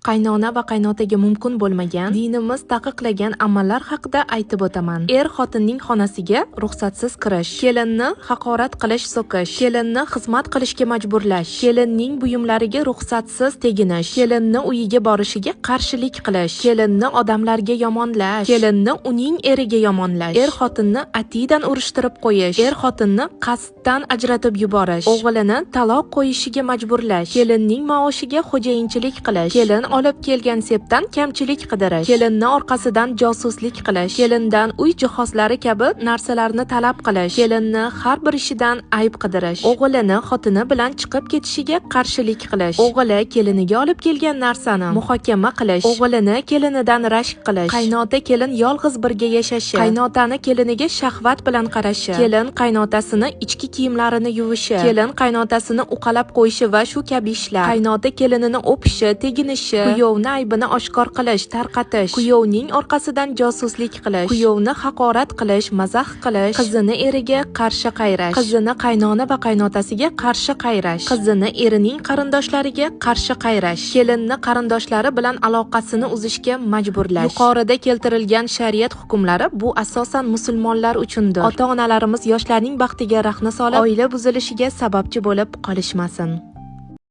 Qaynona va qaynotaga mumkin bo'lmagan, dinimiz taqiqlagan amallar haqida aytib o'taman. Er xotinning xonasiga ruxsatsiz kirish, kelinni haqorat qilish, so'kish, kelinni xizmat qilishga majburlash, kelinning buyumlariga ruxsatsiz teginish, kelinni uyiga borishiga qarshilik qilish, kelinni odamlarga yomonlash, kelinni uning eriga yomonlash, er xotinni atidan urushtirib qo'yish, er xotinni qasddan ajratib yuborish, o'g'lini taloq qo'yishiga majburlash, kelinning maoshiga xo'jayinchilik qilish, kelin olib kelgan sepdan kamchilik qidirish, kelinni orqasidan josuslik qilish, kelindan uy jihozlari kabi narsalarni talab qilish, kelinni har bir ishidan ayb qidirish, o'g'lini xotini bilan chiqib ketishiga qarshilik qilish, o'g'li keliniga olib kelgan narsani muhokama qilish, o'g'lini kelinidan rashk qilish, qaynota kelin yolg'iz birga yashashi, qaynotani keliniga shahvat bilan qarashi, kelin qaynotasini ichki kiyimlarini yuvishi, kelin qaynotasini uqalab qo'yishi va shu kabi ishlar, qaynota kelinini o'pishi, teginishi, kuyovni aybini oshkor qilish, tarqatish, kuyovning orqasidan josuslik qilish, kuyovni haqorat qilish, mazax qilish, qizini eriga qarshi qayrash, qizini qaynona va qaynotasiga qarshi qayrash, qizini erining qarindoshlariga qarshi qayrash, kelinni qarindoshlari bilan aloqasini uzishga majburlash. Yuqorida keltirilgan shariat hukmlari bu asosan musulmonlar uchundir. Ota-onalarimiz yoshlarning baxtiga rahna solib, oila buzilishiga sababchi bo'lib qolishmasin.